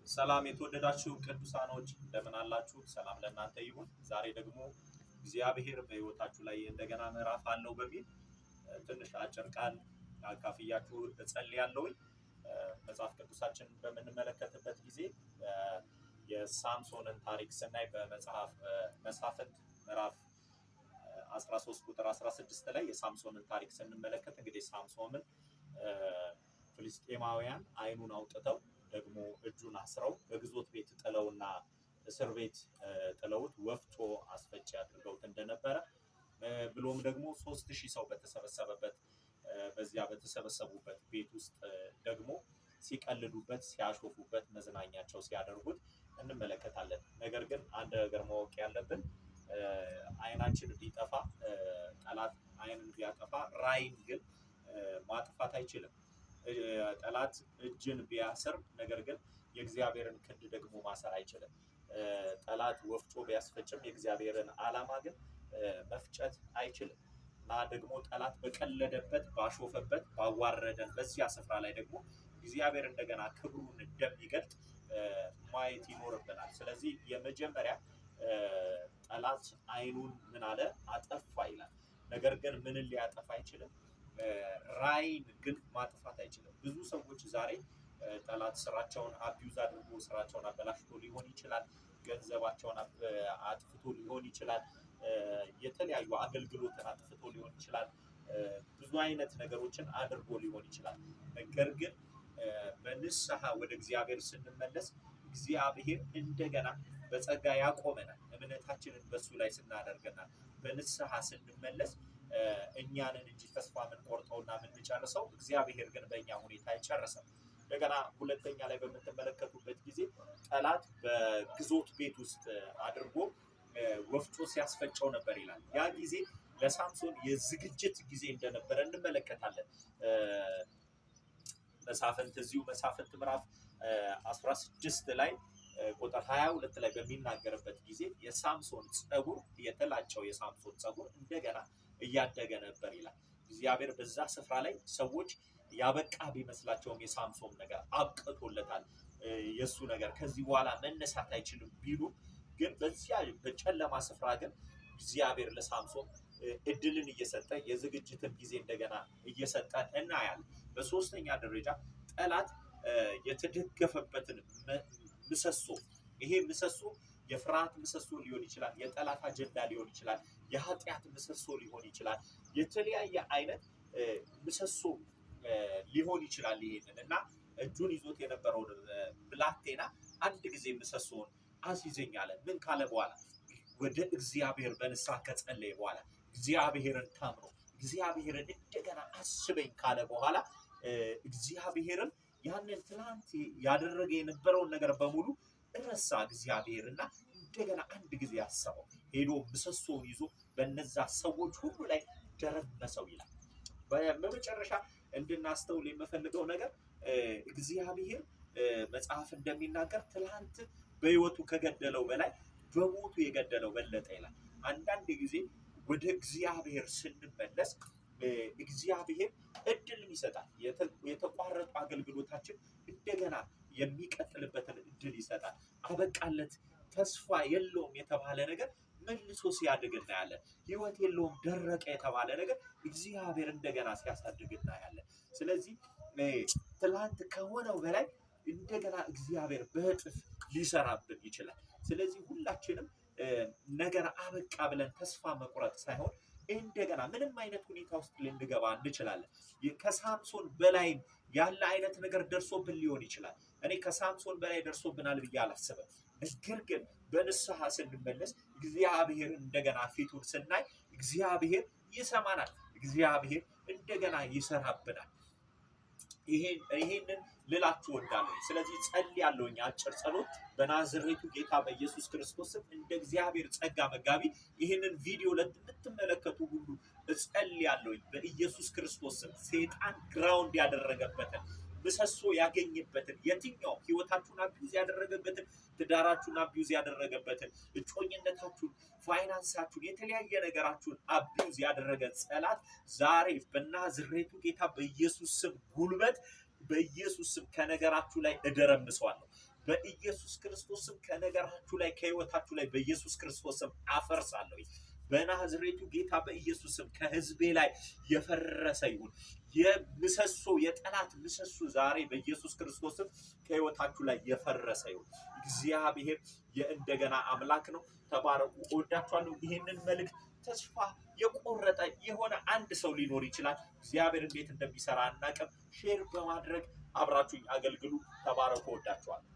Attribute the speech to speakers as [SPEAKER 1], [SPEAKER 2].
[SPEAKER 1] ሰላም የተወደዳችሁ ቅዱሳኖች እንደምን አላችሁ? ሰላም ለእናንተ ይሁን። ዛሬ ደግሞ እግዚአብሔር በሕይወታችሁ ላይ እንደገና ምዕራፍ አለው በሚል ትንሽ አጭር ቃል አካፍያችሁ እጸልያለሁኝ። መጽሐፍ ቅዱሳችንን በምንመለከትበት ጊዜ የሳምሶንን ታሪክ ስናይ በመጽሐፍ መሳፍንት ምዕራፍ 13 ቁጥር 16 ላይ የሳምሶንን ታሪክ ስንመለከት እንግዲህ ሳምሶንን ፍልስጤማውያን ዓይኑን አውጥተው ደግሞ እጁን አስረው በግዞት ቤት ጥለውና እስር ቤት ጥለውት ወፍጮ አስፈጪ አድርገውት እንደነበረ ብሎም ደግሞ 3000 ሰው በተሰበሰበበት በዚያ በተሰበሰቡበት ቤት ውስጥ ደግሞ ሲቀልዱበት፣ ሲያሾፉበት፣ መዝናኛቸው ሲያደርጉት እንመለከታለን። ነገር ግን አንድ ነገር ማወቅ ያለብን ዓይናችን ቢጠፋ፣ ጠላት ዓይንን ቢያጠፋ ራዕይን ግን ማጥፋት አይችልም። ጠላት እጅን ቢያስር ነገር ግን የእግዚአብሔርን ክንድ ደግሞ ማሰር አይችልም። ጠላት ወፍጮ ቢያስፈጭም የእግዚአብሔርን ዓላማ ግን መፍጨት አይችልም። እና ደግሞ ጠላት በቀለደበት፣ ባሾፈበት፣ ባዋረደን በዚያ ስፍራ ላይ ደግሞ እግዚአብሔር እንደገና ክብሩን እንደሚገልጥ ማየት ይኖርብናል። ስለዚህ የመጀመሪያ ጠላት ዓይኑን ምን አለ? አጠፋ ይላል። ነገር ግን ምንን ሊያጠፋ አይችልም? ራዕይን ግን ማጥፋት አይችልም። ብዙ ሰዎች ዛሬ ጠላት ስራቸውን abuse አድርጎ ስራቸውን አበላሽቶ ሊሆን ይችላል። ገንዘባቸውን አጥፍቶ ሊሆን ይችላል። የተለያዩ አገልግሎትን አጥፍቶ ሊሆን ይችላል። ብዙ አይነት ነገሮችን አድርጎ ሊሆን ይችላል። ነገር ግን በንስሐ ወደ እግዚአብሔር ስንመለስ እግዚአብሔር እንደገና በጸጋ ያቆመናል። እምነታችንን በሱ ላይ ስናደርግና በንስሐ ስንመለስ እኛንን እንጂ ተስፋ የምንቆርጠውና የምንጨርሰው እግዚአብሔር ግን በእኛ ሁኔታ አይጨርስም። እንደገና ሁለተኛ ላይ በምትመለከቱበት ጊዜ ጠላት በግዞት ቤት ውስጥ አድርጎ ወፍጮ ሲያስፈጨው ነበር ይላል። ያ ጊዜ ለሳምሶን የዝግጅት ጊዜ እንደነበረ እንመለከታለን። መሳፍንት እዚሁ መሳፍንት ምዕራፍ 16 ላይ ቁጥር 22 ላይ በሚናገርበት ጊዜ የሳምሶን ፀጉር፣ የተላጨው የሳምሶን ፀጉር እንደገና እያደገ ነበር ይላል። እግዚአብሔር በዛ ስፍራ ላይ ሰዎች ያበቃ ቢመስላቸውም የሳምሶን ነገር አብቅቶለታል፣ የእሱ ነገር ከዚህ በኋላ መነሳት አይችልም ቢሉ ግን በዚያ በጨለማ ስፍራ ግን እግዚአብሔር ለሳምሶን እድልን እየሰጠ የዝግጅትን ጊዜ እንደገና እየሰጠ እናያለን። በሶስተኛ ደረጃ ጠላት የተደገፈበትን ምሰሶ፣ ይሄ ምሰሶ የፍርሃት ምሰሶ ሊሆን ይችላል፣ የጠላት አጀንዳ ሊሆን ይችላል፣ የኃጢአት ምሰሶ ሊሆን ይችላል፣ የተለያየ አይነት ምሰሶ ሊሆን ይችላል። ይሄንን እና እጁን ይዞት የነበረውን ብላቴና አንድ ጊዜ ምሰሶውን አስይዘኝ አለ። ምን ካለ በኋላ? ወደ እግዚአብሔር በንስሐ ከጸለየ በኋላ፣ እግዚአብሔርን ታምኖ እግዚአብሔርን እንደገና አስበኝ ካለ በኋላ እግዚአብሔርን ያንን ትናንት ያደረገ የነበረውን ነገር በሙሉ ረሳ እግዚአብሔር እና እንደገና አንድ ጊዜ ያሰበው፣ ሄዶ ምሰሶውን ይዞ በነዛ ሰዎች ሁሉ ላይ ደረመሰው ይላል። በመጨረሻ እንድናስተውል የምፈልገው ነገር እግዚአብሔር መጽሐፍ እንደሚናገር ትላንት በሕይወቱ ከገደለው በላይ በሞቱ የገደለው በለጠ ይላል። አንዳንድ ጊዜ ወደ እግዚአብሔር ስንመለስ እግዚአብሔር እድልን ይሰጣል። የተቋረጡ አገልግሎታችን እንደገና የሚቀጥልበትን እድል ይሰጣል። አበቃለት፣ ተስፋ የለውም የተባለ ነገር መልሶ ሲያድግ እናያለን። ሕይወት የለውም፣ ደረቀ የተባለ ነገር እግዚአብሔር እንደገና ሲያሳድግ እናያለን። ስለዚህ ትላንት ከሆነው በላይ እንደገና እግዚአብሔር በእጥፍ ሊሰራብን ይችላል። ስለዚህ ሁላችንም ነገር አበቃ ብለን ተስፋ መቁረጥ ሳይሆን እንደገና ምንም አይነት ሁኔታ ውስጥ ልንገባ እንችላለን። ከሳምሶን በላይም ያለ አይነት ነገር ደርሶብን ሊሆን ይችላል። እኔ ከሳምሶን በላይ ደርሶብናል ብዬ አላስብም። ነገር ግን በንስሐ ስንመለስ እግዚአብሔር እንደገና ፊቱን ስናይ እግዚአብሔር ይሰማናል። እግዚአብሔር እንደገና ይሰራብናል። ይሄንን ልላችሁ እወዳለሁ። ስለዚህ ጸልያለሁኝ አጭር ጸሎት። በናዝሬቱ ጌታ በኢየሱስ ክርስቶስ ስም እንደ እግዚአብሔር ጸጋ መጋቢ ይህንን ቪዲዮ ለምትመለከቱ ሁሉ እጸልያለሁኝ። በኢየሱስ ክርስቶስ ስም ሰይጣን ground ያደረገበትን፣ ምሰሶ ያገኘበትን፣ የትኛው ህይወታችሁን abuse ያደረገበትን፣ ትዳራችሁን abuse ያደረገበትን፣ እጮኝነታችሁን፣ ፋይናንሳችሁን፣ የተለያየ ነገራችሁን abuse ያደረገ ጠላት ዛሬ በናዝሬቱ ጌታ በኢየሱስ ስም ጉልበት በኢየሱስ ስም ከነገራችሁ ላይ እደረምሰዋለሁ። በኢየሱስ ክርስቶስ ስም ከነገራችሁ ላይ፣ ከህይወታችሁ ላይ በኢየሱስ ክርስቶስ ስም አፈርሳለሁ። በናዝሬቱ ጌታ በኢየሱስ ስም ከህዝቤ ላይ የፈረሰ ይሁን። የምሰሶ፣ የጠላት ምሰሶ ዛሬ በኢየሱስ ክርስቶስ ስም ከህይወታችሁ ላይ የፈረሰ ይሁን። እግዚአብሔር የእንደገና አምላክ ነው። ተባረኩ። እወዳችኋለሁ። ይሄንን መልእክት ተስፋ የቆረጠ የሆነ አንድ ሰው ሊኖር ይችላል። እግዚአብሔር እንዴት እንደሚሰራ አናውቅም። Share በማድረግ አብራችሁኝ አገልግሉ። ተባረኩ። እወዳችኋለሁ።